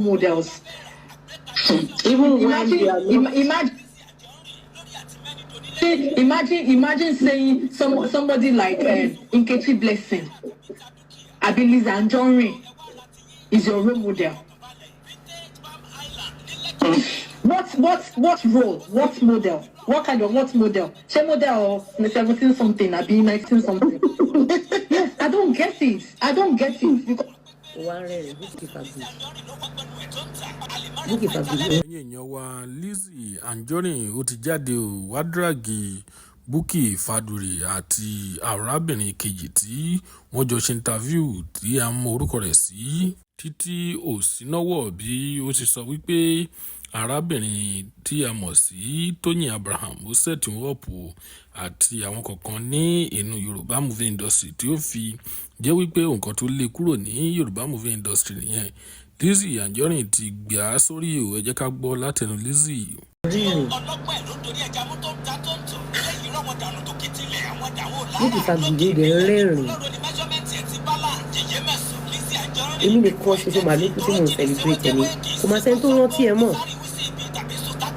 Models. Even when Imagine, they are not imagine saying somebody like Nkechi Blessing, abi Liza Anjorin is your role model. What role? What model? What kind of what model? Ṣé model 17 something, abi 19 something? Yes, I don't get it. I don't get it because Ó wá ń rẹ́rìn. Bukky Fagbuyi, Bukky Fagbuyi. Ẹ̀yin èèyàn wa, Lizzy Anjorin ó ti jáde ó wá drag Bukky Fadúrì àti arábìnrin kejì tí wọ́n jọ ṣe interview tí a mọ orúkọ rẹ̀ sí Títí Òsínàwọ̀, bí ó ṣe sọ wípé arábìnrin tí a mọ̀ sí Tóyìn Abraham ó set up àti àwọn kọ̀ọ̀kan ní inú Yorùbá movie industry, tí ó fi jẹ́ wípé nǹkan tó lé kúrò ní Yorùbá movie industry nìyẹn. Lizzy Anjorin ti gbà á sórí o. Ẹ jẹ́ ká gbọ́ látẹnu Lizzy. Rẹ́rìn. Bukky Fagbuyi, ó dẹ̀ ń rẹ́rìn. Èmi nìkan ṣoṣo mà lókù tí mò ń celebrate ẹ ní. Kò máa sẹ́ni tó rántí ẹ mọ́.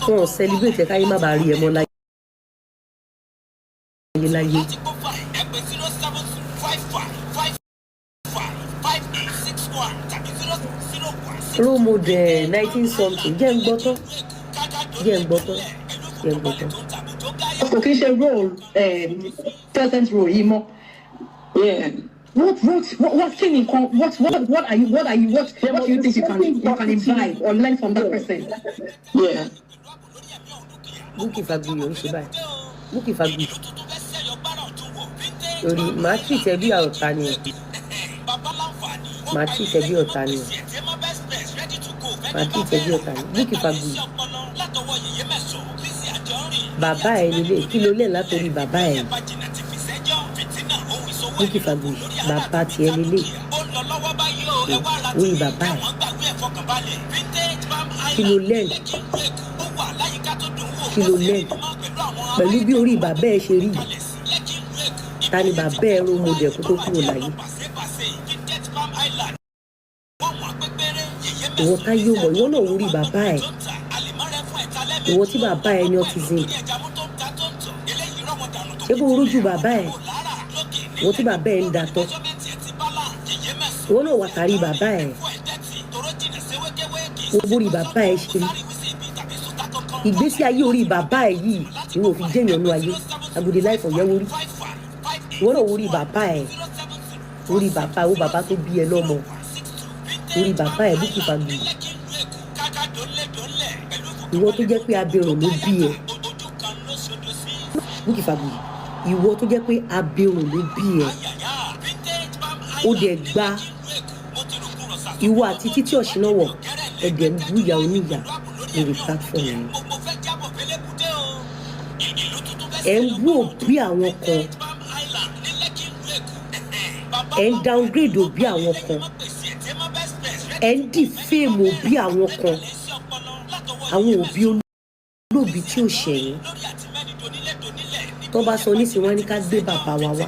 Wọn ò celebrate ẹ káyé má bàa rí ẹ mọ́ láyé láyé. Role model 19 something. Jẹ́ ń gbọ́ tán, jẹ́ ń gbọ́ tán, jẹ́ ń gbọ́ tán. Kò kí n ṣe role, present role yìí mọ́. What kí ni nǹkan, what are you what do you think you can imbibe or learn from that person? Yeah. Bukky Fagbuyi, ò ń ṣe báyìí. Bukky Fagbuyi, torí màá treat ẹ bí ọ̀tá ni o, màá treat ẹ bí ọ̀tá ni o, màá treat ẹ bí ọ̀tá ni. Bukky Fagbuyi, bàbá ẹ nílé, kí ló lẹ̀ látòrí bàbá ẹ? Bukky Fagbuyi, bàbá tiẹ̀ nílé, orí bàbá ẹ, kí ló lẹ́n? Kí ló lẹ́n pẹ̀lú bí orí bàbá ẹ ṣe rí yìí? Ta ni bàbá ẹ role model kó tó kúrò láyé? Ìwọ táyé ò mọ̀, ìwọ náà wo orí bàbá ẹ. Ìwọ tí bàbá ẹ ní autism, ṣé bó rójú bàbá ẹ? Ìwọ tí bàbá ẹ ń datọ́, ìwọ náà wà tàrí bàbá ẹ. Wo bórí bàbá ẹ ṣe rí. Ìgbésí ayé orí bàbá ẹ yìí, ìwọ ò fi jẹ́yàn nú ayé. Agodi láìfọ̀ yẹ wórí. Ìwọ náà wo orí bàbá ẹ, orí bàbá wo, bàbá tó bí ẹ lọ́mọ, orí bàbá ẹ. Bukky Fagbuyi, ìwọ tó jẹ́ pé abirùn ló bí ẹ. Bukky Fagbuyi, ìwọ tó jẹ́ pé abirùn ló bí ẹ, ó dẹ̀ gba ìwọ àti Títí Ọ̀ṣínàwọ̀, ẹ dẹ̀ ń bú ìyá oníyà lórí platform yìí. Ẹ ń bú òbí àwọn kan, ẹ ń downgrade òbí àwọn kan, ẹ ń defame òbí àwọn kan, àwọn òbí olóòbí tí ò ṣẹ̀yìn. Tó bá sọ nísìnyí, wọn ní ká gbé bàbá wa wá,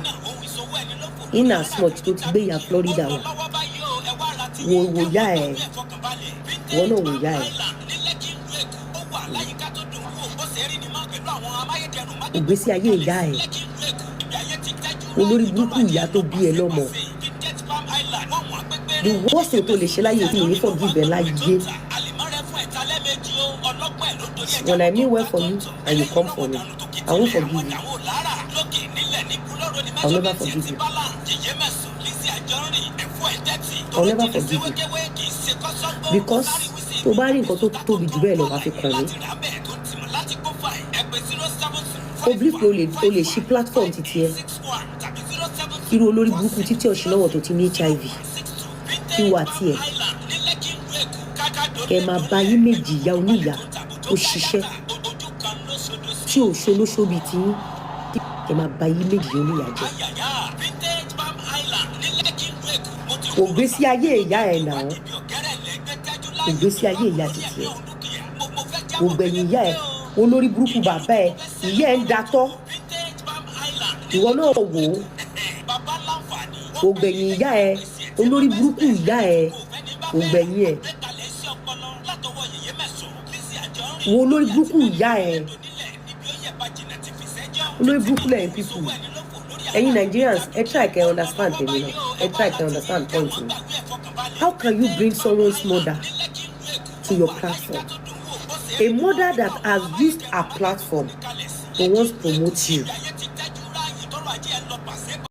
in as much tó ti gbé ìyá Florida wá. Wo, wò yá ẹ, ìwọ náà wò yá ẹ. Ìgbésí ayé ìyá ẹ, olórí burúkú ìyá tó bí ẹ lọ́mọ. The worst thing tó lè ṣe láyé tí mi ní forgive ẹ láyé, when I mean well for you and you come for me, I won't forgive you. I will never forgive you. I will never forgive you, because tó bá rí nǹkan tó tóbi jù bẹ́ẹ̀ lọ, wàá fi kàn mí. O believe pé o lè ṣí platform títí ẹ, irú olórí burúkú Títí Ọ̀ṣínàwọ̀ tó ti ní HIV, kí wà tiẹ̀ kẹ máa ba yín méjì, ìyá oníyà tó ṣiṣẹ́ tí ò ṣolóṣó bíi tiyín, kẹ máa ba yín méjì ìyá oníyà jẹ́. Kò gbé sí ayé ìyá ẹ̀ náà, kò gbé sí ayé ìyá títí ẹ̀, kò gbẹ̀yìn ìyá ẹ̀, olórí burúkú bàbá ẹ̀. Ìyá ẹ̀ ń datọ́, ìwọ náà wò ó. Kò gbẹ̀yìn ìyá ẹ̀, olórí burúkú ìyá ẹ̀, kò gbẹ̀yìn ẹ̀. Wo olórí burúkú ìyá ẹ, olórí burúkú lẹ́yìn people. Ẹ̀yin Nigerians, ẹ try kẹ́ understand tèmi náà, ẹ try kẹ́ understand point mi. How can you bring someone's mother to your platform, a mother that has used her platform to once promote you?